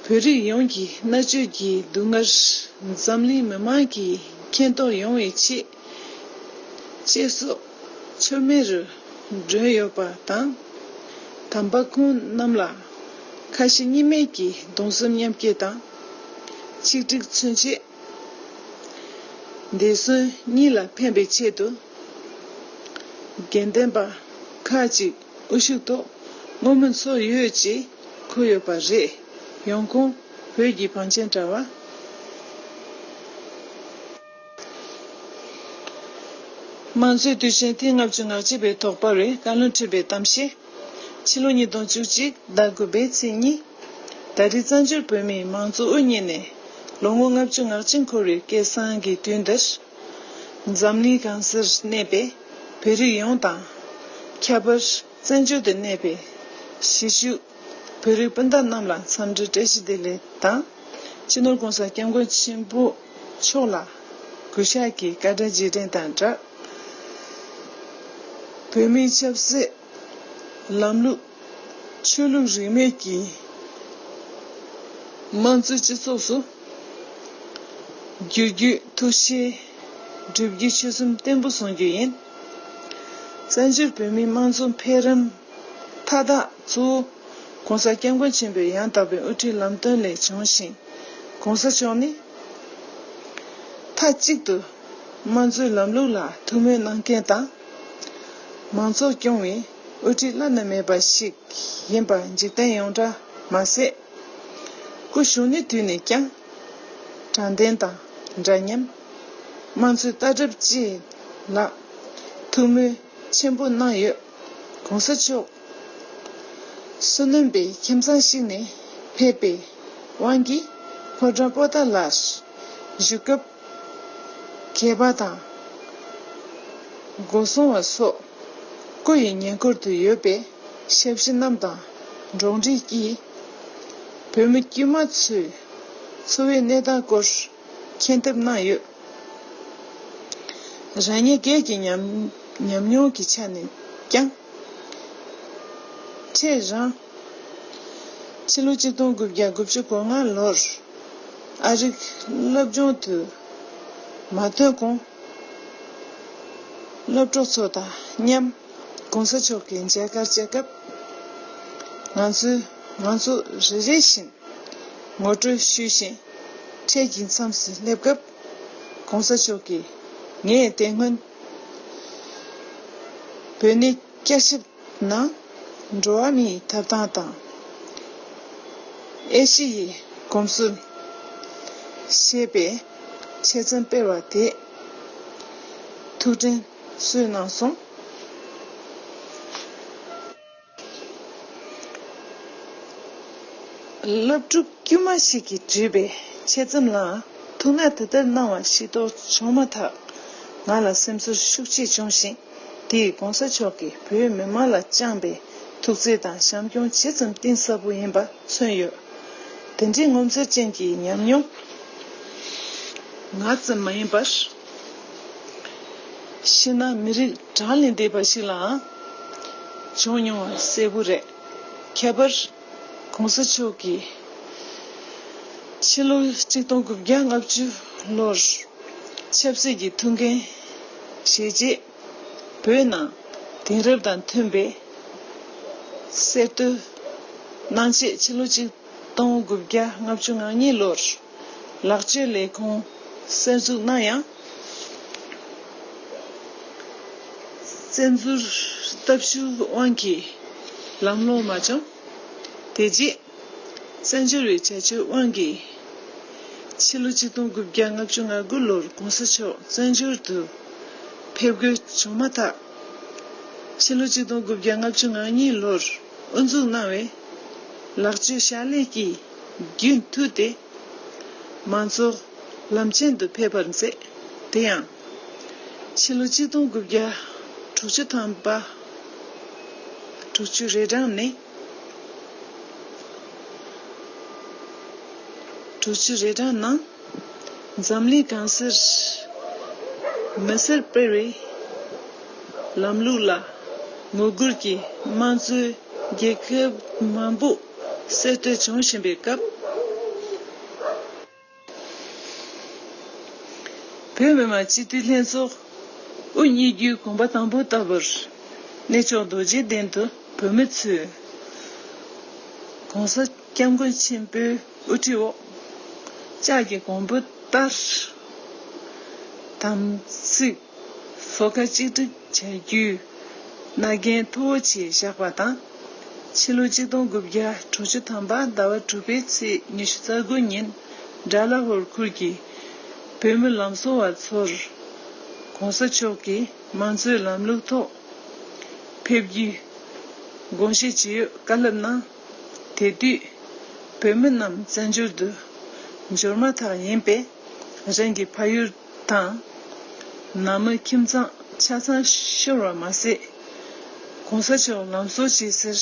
བོད་རིགས་ཡོངས་ཀྱི་མནར་གཅོད་ཀྱི་སྡུག་བསྔལ་འཛམ་གླིང་མི་མང་གིས་མཁྱེན་རྟོགས་ཡོང་བའི་ཆེད། ཅེས་སོགས་མཆོད་མེ་རུ་སྒྲོན་ཡོད་པ་དང་། དམ་པ་ཁོང་རྣམས་ལ་ཁ་ཞེ་གཉིས་མེད་ཀྱིས་གདུང་སེམས་མཉམ་སྐྱེད་དང་། ཆིག་སྒྲིལ་མཚོན་ཆེད། འདས་གསོན་གཉིས་ལ་ཕན་པའི་ཆེད་དུ། དགེ་འདུན་པ་ཁག་ཅིག་དབུ་བཞུགས་ཐོག་བསྔོ་སྨོན་ཚོགས་ཡོད་ཅེས་འཁོད་ཡོད་པ་རེད། ཡོང་ཁུངས་བོད་ཀྱི་བང་ཆེན་དྲ་བ། དམངས་གཙོའི་དུས་ཆེན་ཐེངས་ལྔ་བཅུ་ང་གཅིག་པའི་ཐོག་པར་བའི་བཀའ་བློན་ཁྲི་པའི་གཏམ་བཤད། ཕྱི་ལོ་ཉིས་སྟོང་བཅུ་གཅིག་ཟླ་དགུ་པའི་ཚེས་གཉིས། ད་རེས་བཙན་བྱོལ་བོད་མིའི་མང་གཙོ་དབུ་བརྙེས་ནས་ལོ་ངོ་ལྔ་བཅུ་ང་གཅིག་འཁོར་བའི་སྐལ་བཟང་གི་དུས་འདིར། འཛམ་གླིང་གང་སར་གནས་པའི་བོད་རིགས་ཡོངས་དང་། ཁྱད་པར་བཙན་བྱོལ་དུ་གནས་པའི་གཞིས་བཞུགས་བོད་རིགས་སྤུན་ཟླ་རྣམས་ལ་འཚམས་འདྲི་བཀྲ་ཤིས་བདེ་ལེགས་དང་། སྤྱི་ནོར་༸གོང་ས་༸སྐྱབས་མགོན་ཆེན་པོ་མཆོག་ལ་གུས་ཕྱག་གི་བཀའ་དྲིན་རྗེས་དྲན་དང་སྦྲགས། བོད་མིའི་ཆབ་སྲིད་ལམ་ལུགས་ཆོས་ལུགས་རིས་མེད་ཀྱི་ དམངས་གཙོའི་སྤྱི་ཚོགས་སུ་འགྱུར་རྒྱུའི་ཐུགས་བཞེད་བསྒྲུབ་རྒྱུའི་ཆོད་སེམས་བརྟན་པོ་བཟུང་རྒྱུ་ཡིན། བཙན་བྱོལ་བོད་མིའི་དམངས་གཙོ་འཕེལ་རིམ་མཐའ་དག་གཙོ་བོ་༸གོང་ས་༸སྐྱབས་མགོན་ཆེན་པོའི་ཡང་དག་པའི་དབུ་ཁྲིད་ལམ་སྟོན་ལས་བྱུང་ཞིང་། ༸གོང་ས་མཆོག་ནི་མཐའ་གཅིག་ཏུ་དམངས་གཙོའི་ལམ་ལུགས་ལ་ཐུགས་སྨོན་གནང་མཁན་དང་། མང་ཚོགས་སྐྱོང་བའི་དབུ་ཁྲིད་བླ་ན་མེད་པ་ཞིག་ཡིན་པ་འཇིག་རྟེན་ཡོངས་གྲགས་མ་ཟད། སྐུ་གཞོན་ནུའི་དུས་ནས་ཀྱང་དྲང་བདེན་དང་འདྲ་མཉམ། དམངས་གཙོའི་ལྟ་གྲུབ་བཅས་ལ་ཐུགས་སྨོན་ཆེན་པོ་གནང་ཡོད། ༸གོང་ས་མཆོག་བསོད་ནམས་པའི་ཁྱིམ་ཚང་ཞིག་ནས་ཕེབས་པའི་དབང་གིས་ཕོ་བྲང་པོ་ཏཱ་ལར་བཞུགས་སྐབས། སྒལ་པ་དང་སྒོ་སྲུང་བ་སོགས་སྐུ་ཡི་ཉེ་འཁོར་དུ་ཡོད་པའི་ཞབས་ཕྱི་རྣམས་དང་འགྲོགས་འདྲིས་ཀྱིས་བོད་མི་དཀྱུས་མ་ཚོའི་འཚོ་བའི་གནས་སྟངས་སྐོར་མཁྱེན་ཐབས་གནང་ཡོད། རང་ཉིད་སྒེར་གྱི་ཉམས་ཉམས་མྱོང་གི་ཆ་ནས་ཀྱང་། ཁྲེ་རང་ཕྱི་ལོ་ཆིག་སྟོང་དགུ་བརྒྱ་དགུ་བཅུ་གོ་ལྔ་ལོར་ཨ་རིག་སློབ་སྦྱོང་དུ་མ་ཐོན་གོང་། སློབ་གྲོགས་ཚོ་དང་མཉམ་༸གོང་ས་མཆོག་གི་མཇལ་ཁར་བཅར་སྐབས། ང་ཚོས་ང་ཚོ་རེ་རེ་བཞིན་ངོ་སྤྲོད་ཞུས་ཤིང་། ཁྲེ་གི་མཚམས་སུ་སླེབས་སྐབས། ༸གོང་ས་མཆོག་གིས་ངས་དེ་སྔོན་བོད་གནས་བསྐྱར་ཞིབ་ནང་འགྲོ་བ་མིའི་ཐོབ་ཐང་དང་ཨེ་ཤི་ཡའི་གོམས་སྲོལ་ཞེས་པའི་ཆེད་རྩོམ་སྤེལ་བ་དེ་ཐུགས་དྲན་གསོས་གནང་སོང་། སློབ་ཕྲུག་དཀྱུས་མ་ཞིག་གིས་བྲིས་པའི་ཆེད་རྩོམ་ལ་ཐུགས་སྣང་དེ་ལྟར་གནང་བ་ཤེས་རྟོགས་བྱུང་མ་ཐག་ང་ལ་སེམས་ཚོར་ཤུགས་ཆེ་བྱུང་ཞིང་། དེས་༸གོང་ས་མཆོག་གིས་བོད་མི་མང་ལ་བཅངས་པའི་ཐུགས་བརྩེ་དང་བྱམས་སྐྱོང་ཇི་ཙམ་གཏིང་ཟབ་པོ་ཡིན་པ་མཚོན་ཡོད། དེ་འདྲའི་ངོ་མཚར་ཅན་གྱི་ཉམས་མྱོང་ང་ཙམ་མ་ཡིན་པར། ཤིང་ནགས་མི་རིགས་གྲངས་ལས་འདས་པ་ཞིག་ལའང་བྱུང་མྱོང་བ་གསལ་པོ་རེད། ཁྱད་པར་༸གོང་ས་མཆོག་གིས་ཕྱི་ལོ་ཆིག་སྟོང་དགུ་བརྒྱ་ལྔ་བཅུ་ལོར་ཆབ་སྲིད་ཀྱི་ཐུགས་འགན་བཞེས་རྗེས། བོད་ནང་དེང་རབས་དང་མཐུན་པའི་གསར་གཏོད་གནང་ཆེད་ཕྱི་ལོ་ཆིག་སྟོང་དགུ་བརྒྱ་ལྔ་བཅུ་ང་གཉིས་ལོར་ལག་བཅོས་ལས་ཁུངས་གསར་འཛུགས་གནང་ཡང་། བཙན་འཛུལ་སྟོབས་ཤུགས་དབང་གིས་ལམ་ལྷོང་མ་བྱུང་། དེ་རྗེས་བཙན་བྱོལ་བའི་བྱ་སྤྱོད་དབང་གིས་ཕྱི་ལོ་ཆིག་སྟོང་དགུ་བརྒྱ་ལྔ་བཅུ་ང་དགུ་ལོར་༸གོང་ས་མཆོག་བཙན་བྱོལ་དུ་ཕེབས་དགོས་བྱུང་མ་ཐག་ཕྱི་ལོ་ཆིག་སྟོང་དགུ་བརྒྱ་ལྔ་བཅུ་ང་གཉིས་ལོར་དབུ་འཛུགས་གནང་བའི་ལག་བཅོས་བཤགས་ལས་ཀྱིས་རྒྱུན་མཐུད་དེ་མང་ཚོགས་ལམ་ཆེན་དུ་ཕེབས་པར་མཛད། དེ་ཡང་ཕྱི་ལོ་ཆིག་སྟོང་དགུ་བརྒྱ་དྲུག་ཅུ་ཐམ་པ་དྲུག་ཅུ་རེ་གྲངས་ནས། དྲུག་ཅུ་རེ་གྲངས་ནང་འཛམ་གླིང་གང་སར་མི་སེར་སྤེལ་བའི་ལམ་ལུགས་ལ་ངོ་རྒོལ་གྱི་དམངས་གཙོའི་རྒྱལ་ཁབ་མང་པོ་གསར་གཏོད་བྱུང་བཞིན་པའི་སྐབས། བོད་མི་མང་སྤྱི་འཐུས་ལྷན་ཚོགས་དབུ་བརྙེས་རྒྱུའི་དགོངས་པ་དང་པོ་ལྟ་བུར། གནས་མཆོག་རྡོ་རྗེ་གདན་དུ་བོད་མི་ཚོས་༸གོང་ས་༸སྐྱབས་མགོན་ཆེན་པོའི་དབུ་ཁྲིད་འོག་ལྕགས་ཀྱི་གོང་བུ་ལྟར་དམ་ཚིག་ཧྥོ་ཁ་གཅིག་སྒྲིལ་བྱ་རྒྱུའི་མནའ་གན་མཐོ་བོ་ཆེ་བཞག་པ་དང་། ཕྱི་ལོ་ཆིག་སྟོང་དགུ་བརྒྱ་དྲུག་ཅུ་ཐམ་པ་ཟླ་བ་དྲུག་པའི་ཚེས་ཉི་ཤུ་རྩ་དགུ་ཉིན་ཌལ་ལ་ཧོར་ཁུལ་གྱི་བོད་མི་ལམ་བཟོ་བ་ཚོར་༸གོང་ས་མཆོག་གིས་དམངས་གཙོའི་ལམ་ལུགས་ཐོག་ཕེབས་རྒྱུའི་དགོངས་བཞེས་བྱས་ཡོད་བཀའ་སློབ་གནང་། དེ་དུས་བོད་མི་རྣམས་བཙན་བྱོལ་དུ་འབྱོར་མ་ཐག་ཡིན་པས། རང་གི་ཕ་ཡུལ་དང་ནང་མི་ཁྱིམ་ཚང་ཆ་ཚང་ཤོར་བ་མ་ཟད། ༸གོང་ས་མཆོག་ལམ་གསོ་བྱེད་སར་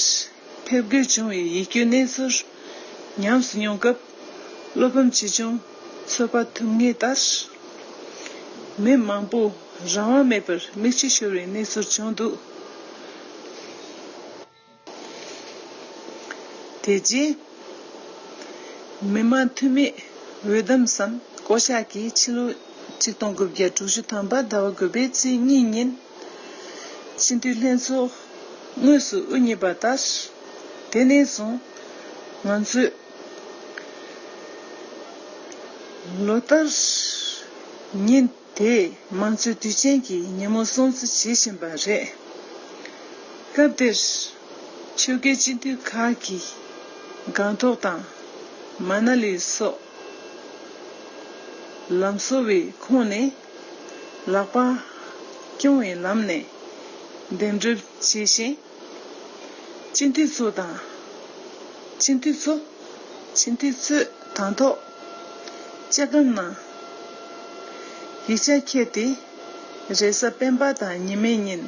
ཕེབས་དགོས་བྱུང་བའི་ཡིད་སྐྱོའི་གནས་ཚུལ་ཉམས་སུ་མྱོང་སྐབས། བློ་ཕམ་ཇི་བྱུང་ཚོད་དཔག་ཐུབ་ངེས་ལྟར། མི་མང་པོ་རང་དབང་མེད་པར་མིག་ཆུ་ཤོར་བའི་གནས་ཚུལ་བྱུང་འདུག་དེ་རྗེས་ མི་དམངས་འཐུས་མི་འོས་འདེམས་སམ་བསྐོ་གཞག་གིས་ཕྱི་ལོ་ཆིག་སྟོང་དགུ་བརྒྱ་དྲུག་ཅུ་ཐམ་པ་ཟླ་བ་དགུ་པའི་ཚེས་གཉིས་ཉིན་སྤྱི་འཐུས་ལྷན་ཚོགས་དངོས་སུ་དབུ་བརྙེས་པ་ལྟར། དེ་ནས་བཟུང་ང་ཚོས་ལོ་ལྟར་ཉིན་དེ་དམངས་གཙོའི་དུས་ཆེན་གྱི་ཉིན་མོ་སྲུང་བརྩི་བྱེད་བཞིན་པ་རེད། སྐབས་དེར་ཆོལ་ཁའི་སྤྱི་འཐུས་ཁག་གིས་སྒང་ཐོག་དང་མ་ན་ལི་སོགས་ལམ་བཟོ་བའི་ཁོངས་ནས་ལག་པ་རྐྱོང་བའི་ལམ་ནས་འདེམས་སྒྲུག་བྱས་ཤིང་། སྤྱི་འཐུས་ཚོ་དང་། སྤྱི་འཐུས་ཚོ། སྤྱི་འཐུས་ཚོས་དང་ཐོག་སྐྱེ་ཁམས་ནང་ཡིག་ཆ་འཁྱེར་ཏེ། རེས་གཟའ་སྤེན་པ་དང་ཉི་མའི་ཉིན་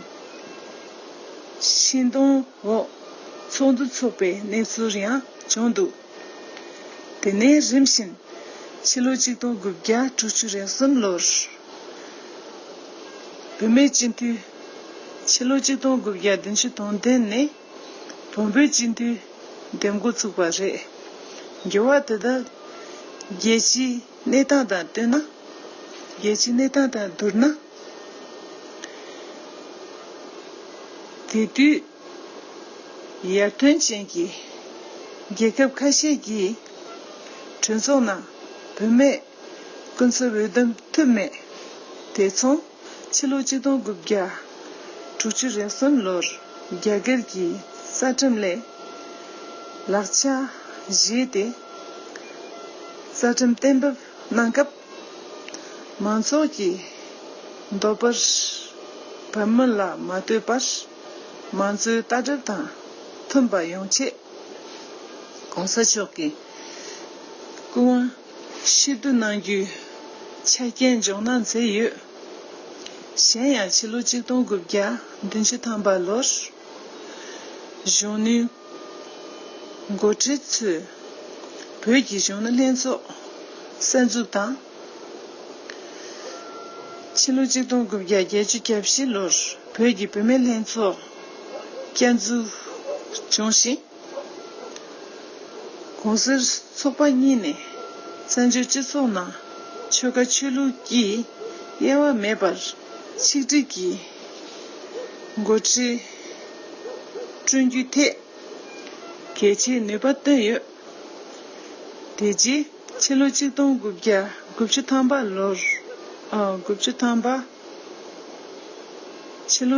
ཤིང་སྡོང་འོག་ཚོགས་འདུ་འཚོགས་པའི་གནས་ཚུལ་ཡང་བྱུང་འདུག་དེ་ནས་རིམ་བཞིན་ཕྱི་ལོ་ཆིག་སྟོང་དགུ་བརྒྱ་དྲུག་ཅུ་རེ་གསུམ་ལོར། བུད་མེད་སྤྱི་འཐུས་ཕྱི་ལོ་ཆིག་སྟོང་དགུ་བརྒྱ་བདུན་ཅུ་དོན་བདུན་ནས་བུ་མོའི་སྤྱི་འཐུས་འདེམས་འགོ་ཚུགས་པ་རེད། འགྱུར་བ་དེ་དག་རྒྱལ་སྤྱིའི་གནས་སྟངས་དང་བསྟུན་ན། རྒྱལ་སྤྱིའི་གནས་སྟངས་དང་བསྡུར་ན། དེ་དུས་ཡར་ཐོན་ཅན་གྱི་རྒྱལ་ཁབ་ཁ་ཤས་ཀྱིས་གྲོས་ཚོགས་ནང་བུད་མེད་སྐུ་ཚབ་འོས་འདེམས་ཐུབ་མེད། དེ་མཚུངས་ཕྱི་ལོ་ཆིག་སྟོང་དགུ་བརྒྱ་དྲུག་ཅུ་རེ་གསུམ་ལོར་རྒྱ་གར་གྱི་རྩ་ཁྲིམས་ལས་ལག་ཆ་བཞེས་ཏེ་རྩ་ཁྲིམས་གཏན་འབེབས་གནང་སྐབས། མང་ཚོགས་ཀྱི་འདོད་པར་བབ་མིན་ལ་མ་ལྟོས་པར་མང་གཙོའི་ལྟ་གྲུབ་དང་མཐུན་པ་ཡོང་ཆེད། གོང་ས་མཆོག་གིས་སྐུ་དབང་ཕྱིར་བསྡུ་གནང་རྒྱུའི་ཆ་རྐྱེན་འཇོག་གནང་མཛད་ཡོད། གཞན་ཡང་ཕྱི་ལོ་ཆིག་སྟོང་དགུ་བརྒྱ་བདུན་ཅུ་ཐམ་པ་ལོར་གཞོན་ནུའི་འགོ་ཁྲིད་ཚོས་བོད་ཀྱི་གཞོན་ནུ་ལྷན་ཚོགས་གསར་འཛུགས་དང་། ཕྱི་ལོ་ཆིག་སྟོང་དགུ་བརྒྱ་བརྒྱད་ཅུ་གྱ་བཞི་ལོར་བོད་ཀྱི་བུད་མེད་ལྷན་ཚོགས་བསྐྱར་འཛུགས་བྱུང་ཞིང་། གོང་གསལ་ཚོགས་པ་གཉིས་ནས་བཙན་བྱོལ་སྤྱི་ཚོགས་ནང་ཆོལ་ཁ་ཆོས་ལུགས་ཀྱི་དབྱེ་བ་མེད་པར་ཆིག་སྒྲིལ་གྱིས་འགོ་ཁྲིད་བསྐྲུན་རྒྱུའི་ཐད་གལ་ཆེའི་ནུས་པ་བཏོན་ཡོད། དེ་རྗེས་ཕྱི་ལོ་ཆིག་སྟོང་དགུ་བརྒྱ་དགུ་བཅུ་ཐམ་པ་ལོར། ཨ། དགུ་བཅུ་ཐམ་པ། ཕྱི་ལོ།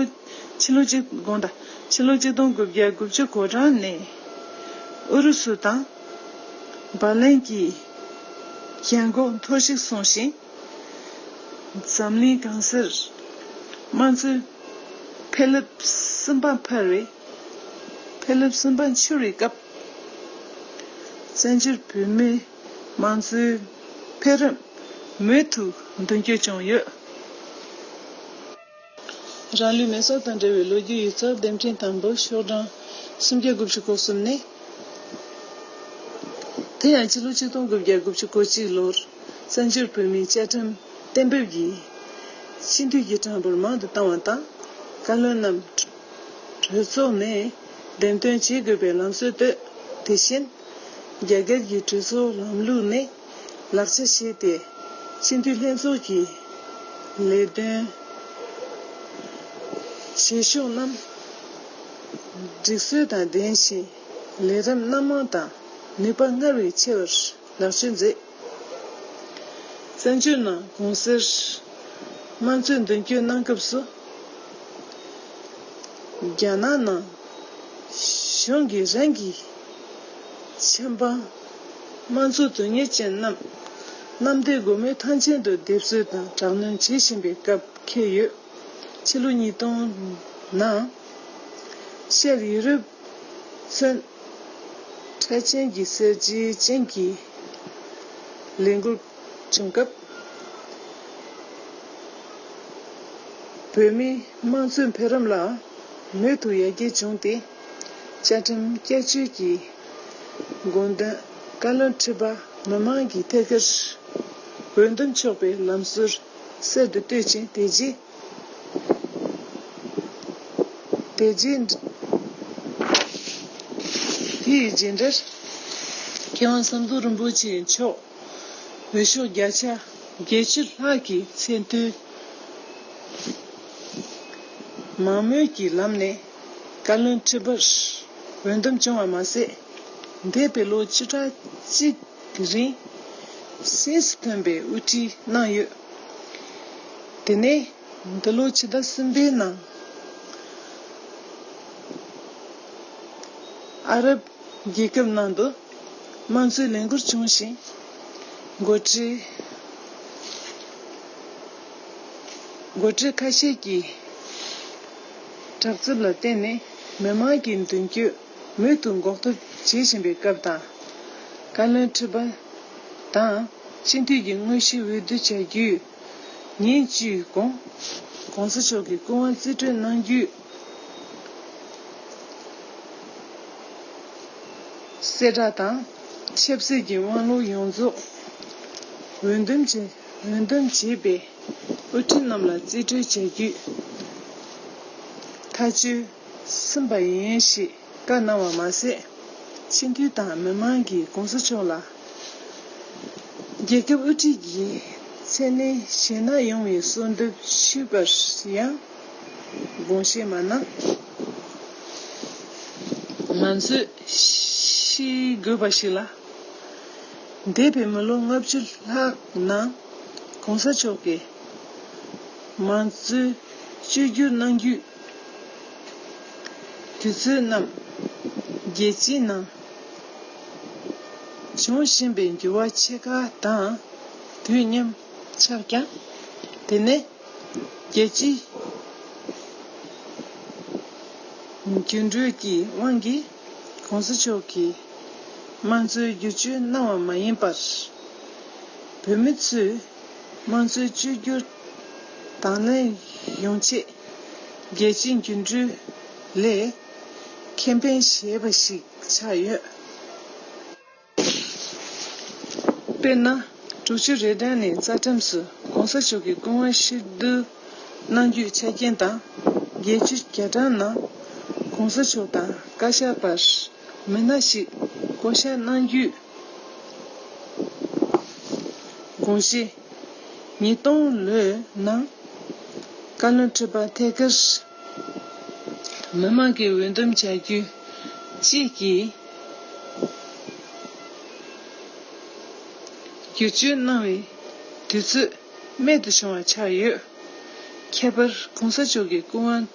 ཕྱི་ལོ་གཅིག་དགོངས་དག་ཕྱི་ལོ་ཆིག་སྟོང་དགུ་བརྒྱ་དགུ་བཅུ་གོ་གྲངས་ནས་ཨུ་རུ་སུ་དང་བར་ལེན་གྱི་གྱེན་འགོག་འཐོར་ཞིག་སོང་ཞིང་། འཛམ་གླིང་གང་སར་དམངས་གཙོའི་ཕེ་ལེབ་གསུམ་པ་འཕར་བའི་ཕེ་ལེབ་གསུམ་པ་འཕྱུར་བའི་སྐབས། བཙན་བྱོལ་བོད་མིའི་དམངས་གཙོའི་འཕེལ་རིམ་མུ་མཐུད་མདུན་སྐྱོད་བྱུང་ཡོད། རང་ལུས་མེ་སྲེག་དང་འབྲེལ་བའི་ལོ་རྒྱུས་ཡིག་ཚགས་དེབ་ཕྲེང་དང་པོ་ཤོག་གྲངས་སུམ་བརྒྱ་དགུ་བཅུ་གོ་གསུམ་ནས། དེ་ཡང་ཕྱི་ལོ་ཆིག་སྟོང་དགུ་བརྒྱ་དགུ་བཅུ་གོ་གཅིག་ལོར་བཙན་བྱོལ་བོད་མིའི་བཅའ་ཁྲིམས་གཏན་འབེབས་ཀྱིས་སྤྱི་འཐུས་ཀྱི་གྲངས་འབོར་མང་དུ་བཏང་བ་དང་། བཀའ་བློན་རྣམས་གྲོས་ཚོགས་ནས་འདེམས་ཐོན་བྱེད་དགོས་པའི་ལམ་སྲོལ་བཏོད། དེ་བཞིན་རྒྱ་གར་གྱི་གྲོས་ཚོགས་ལམ་ལུགས་ནས་ལག་ཆ་བཞེས་ཏེ་སྤྱི་འཐུས་ལྷན་ཚོགས་ཀྱི་ལས་དོན་བྱེད་ཕྱོགས་རྣམས་སྒྲིག་སྲོལ་དང་ལྡན་ཞིང་ལས་རིམ་སྣ་མང་དང་ནུས་པ་སྔར་བས་ཆེ་བར་ལག་བཅོལ་མཛད། བཙན་བྱོལ་ནང་གོང་གསལ་དམངས་གཙོའི་མདུན་སྐྱོད་གནང་སྐབས་སུ། རྒྱ་ནག་ནང་གཞུང་གིས་རང་གི་ཆབ་འབངས་དམངས་གཙོ་དོན་གཉེར་ཅན་རྣམས་གནམ་བདེ་སྒོ་མོའི་ཐང་ཆེན་དུ་སྡེབ་གསོད་དང་དྲག་གནོན་བྱེད་བཞིན་པའི་སྐབས་འཁེལ་ཡོད། ཕྱི་ལོ་ཉིས་སྟོང་ནང་ཤར་ཡུ་རོབ་ཚུན་ཁྲག་ཆེན་གྱི་གསོད་བྱེད་ཅན་གྱི་ལས་འགུལ་བྱུང་སྐབས། བོད་མིའི་དམངས་གཙོའི་འཕེལ་རིམ་ལ་མུ་མཐུད་ཡར་རྒྱས་བྱུང་སྟེ། བཅའ་ཁྲིམས་བསྐྱར་བཅོས་ཀྱི་དགོངས་དོན་བཀའ་བློན་ཁྲི་པ་མི་མང་གིས་ཐད་ཀར་འོས་འདེམས་ཆོག་པའི་ལམ་སྲོལ་གསར་དུ་བཏོད་ཅིང་། དེ་རྗེས། དེ་རྗེས། དེ་ཡི་རྗེས་འབྲས། མཁས་དབང་ཟམ་གདོང་རིན་པོ་ཆེ་མཆོག་འོས་ཤོག་བརྒྱ་ཆ་བརྒྱད་ཅུ་ལྷག་གི་མཚན་ཐོའི་མང་མོས་ཀྱི་ལམ་ནས་བཀའ་བློན་ཁྲི་པར་འོས་འདེམས་བྱུང་བ་མ་ཟད། འདས་པའི་ལོ་བཅུ་ཕྲག་གཅིག་གི་རིང་སྲིད་དུ་ཐོན་པའི་དབུ་ཁྲིད་གནང་ཡོད། དེ་ནས་འདི་ལོ་ཕྱི་ཟླ་གསུམ་པའི་ནང་ཨ་རབ་རྒྱལ་ཁབ་ནང་དུ་དམངས་གཙོའི་ལས་འགུལ་བྱུང་ཞིང་། འགོ་ཁྲིད་འགོ་ཁྲིད་ཁ་ཤས་ཀྱིས་དྲག་རྩུབ་ལ་བརྟེན་ནས་མི་མང་གི་མདུན་སྐྱོད་མུ་མཐུད་འགོག་ཐབས་བྱེད་བཞིན་པའི་སྐབས་དང་། བཀའ་བློན་ཁྲི་པ་དང་སྤྱི་འཐུས་ཀྱི་དངོས་གཞིའི་འོས་བསྡུ་བྱ་རྒྱུའི་ཉིན་བཅུའི་གོང་གོང་ས་མཆོག་གི་སྐུ་དབང་རྩིས་སྤྲོད་གནང་རྒྱུའི་གསལ་བསྒྲགས་དང་། ཆབ་སྲིད་ཀྱི་དབང་ལུང་ཡོངས་རྫོགས་འོས་འདེམས་བྱས་འོས་འདེམས་བྱས་པའི་དབུ་ཁྲིད་རྣམས་ལ་རྩིས་སྤྲོད་བྱ་རྒྱུའི་ཐག་གཅོད་ཟིན་པ་ཡིན་ཞེས་བཀའ་གནང་བ་མ་ཟད། སྤྱི་འཐུས་དང་མི་མང་གིས་གོང་ས་མཆོག་ལ་རྒྱལ་ཁབ་དབུ་ཁྲིད་ཀྱི་མཚན་གནས་གཞན་ན་ཡོང་བའི་གསོལ་འདེབས་ཞུས་པར་ཡང་དགོངས་བཞེས་མ་གནང་། ང་ཚོས་ཤེས་དགོས་པ་ཞིག་ལ། འདས་པའི་མི་ལོ་ལྔ་བཅུ་ལྷག་ནང་གོང་ས་མཆོག་གིས་མང་གཙོའི་བཅོས་བསྒྱུར་གནང་རྒྱུའི་དུས་ཚོད་རྣམས་རྒྱལ་སྤྱིའི་ནང་བྱུང་བཞིན་པའི་འགྱུར་བ་ཆེ་ཁག་དང་དུས་མཉམ་ཆགས་ཀྱང་། དེ་ནི་རྒྱལ་སྤྱིའི་འགྱུར་འགྲོས་ཀྱི་དབང་གིས་གོང་ས་མཆོག་གིས་དམངས་གཙོའི་བསྒྱུར་བཅོས་གནང་བ་མ་ཡིན་པར། བོད་མི་ཚོས་དམངས་གཙོའི་བཅོས་བསྒྱུར་དང་ལེན་ཡོང་ཆེད་རྒྱལ་སྤྱིའི་འགྱུར་འགྲོས་ལས་ཁེ་ཕན་བཞེས་པ་ཞིག་ཆགས་ཡོད། དཔེར་ན། དྲུག་ཅུ་རེ་གྲངས་ནས་རྩ་ཁྲིམས་སུ་གོང་ས་མཆོག་གི་སྐུ་དབང་ཕྱིར་བསྡུ་གནང་རྒྱུའི་ཆ་རྐྱེན་དང་། བརྒྱད་ཅུ་གྱ་གྲངས་ནང་གོང་ས་མཆོག་དང་བཀའ་ཤག་བར་མི་སྣ་ཞིག་བསྐོ་གཞག་གནང་རྒྱུའི་དགོངས་གཞི། ཉིས་སྟོང་ལོའི་ནང་བཀའ་བློན་ཁྲི་པ་ཐད་ཀར་མི་མང་གིས་འོས་འདེམས་བྱ་རྒྱུ་བཅས་ཀྱི་བསྒྱུར་བཅོས་གནང་བའི་དུས་ཚོད་རྨད་དུ་བྱུང་བ་ཆགས་ཡོད། ཁྱད་པར་གོང་ས་མཆོག་གི་སྐུ་དབང་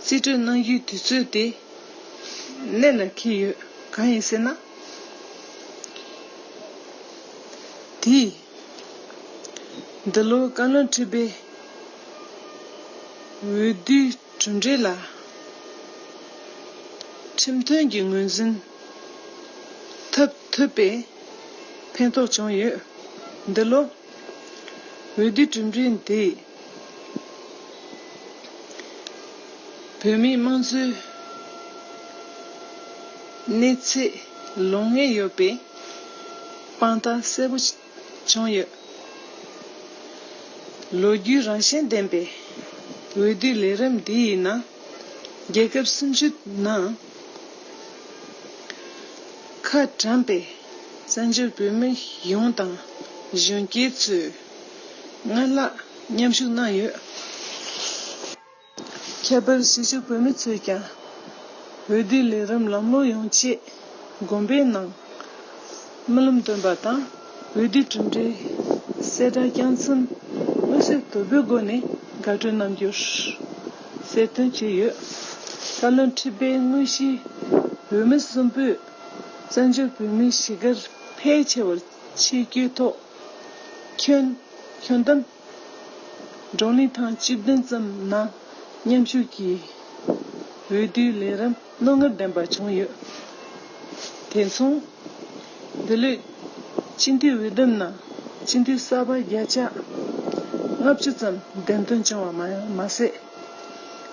རྩིས་སྤྲོད་གནང་རྒྱུའི་དུས་ཚོད་དེ་གནད་ལ་འཁེལ་ཡོད། གང་ཡིན་ཟེར་ན། དེས་འདི་ལོ་བཀའ་བློན་ཁྲི་པའི་འོས་བསྡུའི་གྲུབ་འབྲས་ལ་ཁྲིམས་མཐུན་གྱི་ངོས་འཛིན་ཐོབ་ཐུབ་པའི་ཕན་ཐོགས་བྱུང་ཡོད། འདི་ལོ་འོས་བསྡུའི་གྲུབ་འབྲས་འདིས་བོད་མིའི་དམངས་གཙོའི་གནས་ཚད་ལོང་ངེས་ཡོད་པའི་དཔང་རྟགས་གསལ་པོ་བྱུང་ཡོད། ལོ་རྒྱུས་རང་བཞིན་ལྡན་པའི་འོས་བསྡུའི་ལས་རིམ་འདི་ཡི་ནང་རྒྱལ་ཁབ་སུམ་ཅུ་ནང་ཁ་གྲམ་པའི་བཙན་བྱོལ་བོད་མི་ཡོངས་དང་གཞོན་སྐྱེས་ཚོས་སྔར་ལྷག་མཉམ་ཞུགས་གནང་ཡོད། ཁྱད་པར་གཞིས་བཞུགས་བོད་མི་ཚོས་ཀྱང་འོས་བསྡུའི་ལས་རིམ་ལམ་ལྷོང་ཡོང་ཆེད་དགོན་པའི་ནང་སྨོན་ལམ་འདོན་པ་དང་། འོས་བསྡུའི་གྲུབ་འབྲས་གསལ་བསྒྲགས་རྒྱང་མཚམས་མངོན་གསལ་དོད་པོའི་སྒོ་ནས་དགའ་སྤྲོའི་རྣམ་འགྱུར་གསལ་སྟོན་བྱས་ཡོད། བཀའ་བློན་ཁྲི་པའི་དངོས་གཞིའི་འོས་མི་གསུམ་པོས་བཙན་བྱོལ་བོད་མིའི་གཞིས་སྒར་ཕལ་ཆེ་བར་ཆིབས་བསྒྱུར་ཐོག་ཁྱོན་ཁྱོན་བསྡོམས་བགྲོ་གླེང་ཐེངས་བཅུ་བདུན་ཙམ་ནང་མཉམ་ཞུགས་ཀྱིས་འོས་བསྡུའི་ལས་རིམ་རྣོ་ངར་ལྡན་པ་བྱུང་ཡོད། དེ་མཚུངས། འདི་ལོའི་སྤྱི་འཐུས་འོས་འདེམས་ནང་སྤྱི་འཐུས་གསར་པ་བརྒྱ་ཆ་ལྔ་བཅུ་ཙམ་འདེམས་ཐོན་བྱུང་བ་མ་མ་ཟད།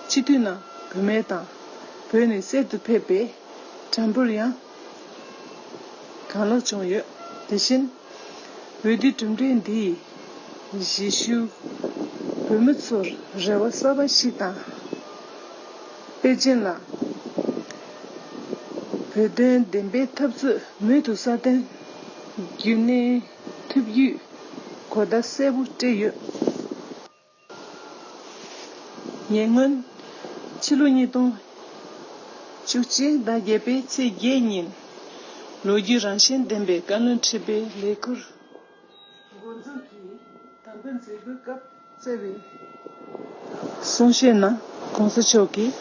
སྤྱི་འཐུས་ནང་བུད་མེད་དང་བོད་ནས་གསར་དུ་ཕེབས་པའི་གྲངས་འབོར་ཡང་གང་ལེགས་བྱུང་ཡོད། དེ་བཞིན། འོས་བསྡུའི་གྲུབ་འབྲས་འདིས་གཞིས་བཞུགས་བོད་མི་ཚོར་རེ་བ་གསར་པ་ཞིག་དང་། པེ་ཅིན་ལ་ བོད་དོན་བདེན་པའི་འཐབ་རྩོད་མུ་མཐུད་སྲ་བརྟན་རྒྱུན་གནས་ཐུབ་རྒྱུའི་གོ་བརྡ་གསལ་པོ་སྤྲད་ཡོད། ཉེ་སྔོན། ཕྱི་ལོ་ཉིས་སྟོང་བཅུ་གཅིག་ཟླ་བརྒྱད་པའི་ཚེས་བརྒྱད་ཉིན། ལོ་རྒྱུས་རང་བཞིན་ལྡན་པའི་བཀའ་བློན་ཁྲི་པའི་ལས་ཁུར་འགོ་འཛུགས་ཀྱི་དམ་འབུལ་མཛད་སྒོའི་སྐབས་བསྩལ་བའི་གསུང་བཤད་ནང་གོང་ས་མཆོག་གིས།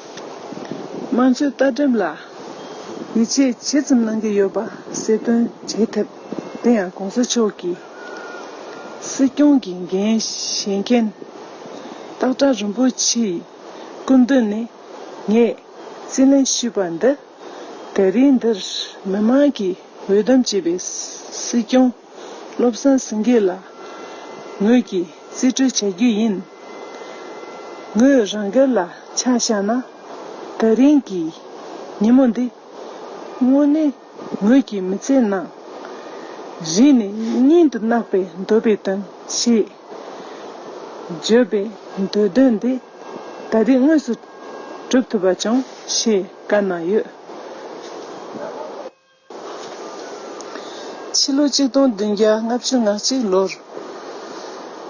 དམངས་གཙོའི་ལྟ་གྲུབ་ལ་ཡིད་ཆེས་ཇི་ཙམ་གནང་གི་ཡོད་པ་གསལ་སྟོན་བྱེད་ཐུབ། དེ་ཡང་གོང་ས་མཆོག་གིས་སྲིད་སྐྱོང་གི་འགན་བཞེས་མཁན་སྟག་བྲག་རིན་པོ་ཆེའི་སྐུ་མདུན་ནས་ངས་རྩིས་ལེན་ཞུས་པ་འདི། དེ་རིང་འདིར་མི་མང་གིས་འོས་འདེམས་བྱས་པའི་སྲིད་སྐྱོང་བློ་བཟང་སེང་གེ་ལ་ངོས་ཀྱིས་རྩིས་སྤྲོད་བྱ་རྒྱུ་ཡིན། ངོས་རང་སྒེར་ལ་ཆ་བཞག་ན། དེ་རིང་གི་ཉིན་མོ་འདི་དངོས་གནས་ངོས་ཀྱི་མི་ཚེའི་ནང་རིང་ནས་སྙིང་དུ་བརྣག་པའི་འདོད་པའི་དོན་ཞེས་བརྗོད་པའི་འདོད་དོན་འདི་ད་རེས་དངོས་སུ་གྲུབ་ཐུབ་པ་བྱུང་ཞེས་བཀའ་གནང་ཡོད། ཕྱི་ལོ་ཆིག་སྟོང་བདུན་བརྒྱ་ལྔ་བཅུ་ང་གཅིག་ལོར་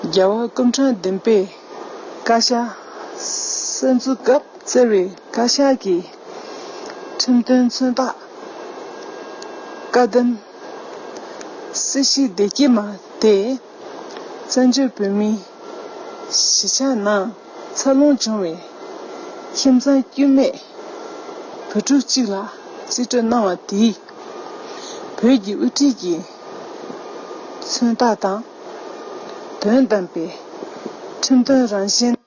རྒྱལ་བ་སྐུ་ཕྲེང་བདུན་པའི་བཀའ་ཤག་གསར་འཛུགས་སྐབས་བསྩལ་བའི་བཀའ་ཤག་གི་ཁྲིམས་དོན་མཚོན་རྟགས་བཀའ་གདམས་སྲིད་ཞིའི་བདེ་སྐྱིད་མ་དེ་བཙན་བྱོལ་བོད་མིའི་གཞིས་ཆགས་ནང་འཚར་ལོངས་བྱུང་བའི་ཁྱིམ་ཚང་དཀྱུས་མའི་བུ་ཕྲུག་ཅིག་ལ་རྩིས་སྤྲོད་གནང་བ་དེས། བོད་ཀྱི་དབུ་ཁྲིད་ཀྱི་མཚོན་རྟགས་དང་དོན་དམ་པའི་ཁྲིམས་དོན་རང་བཞིན་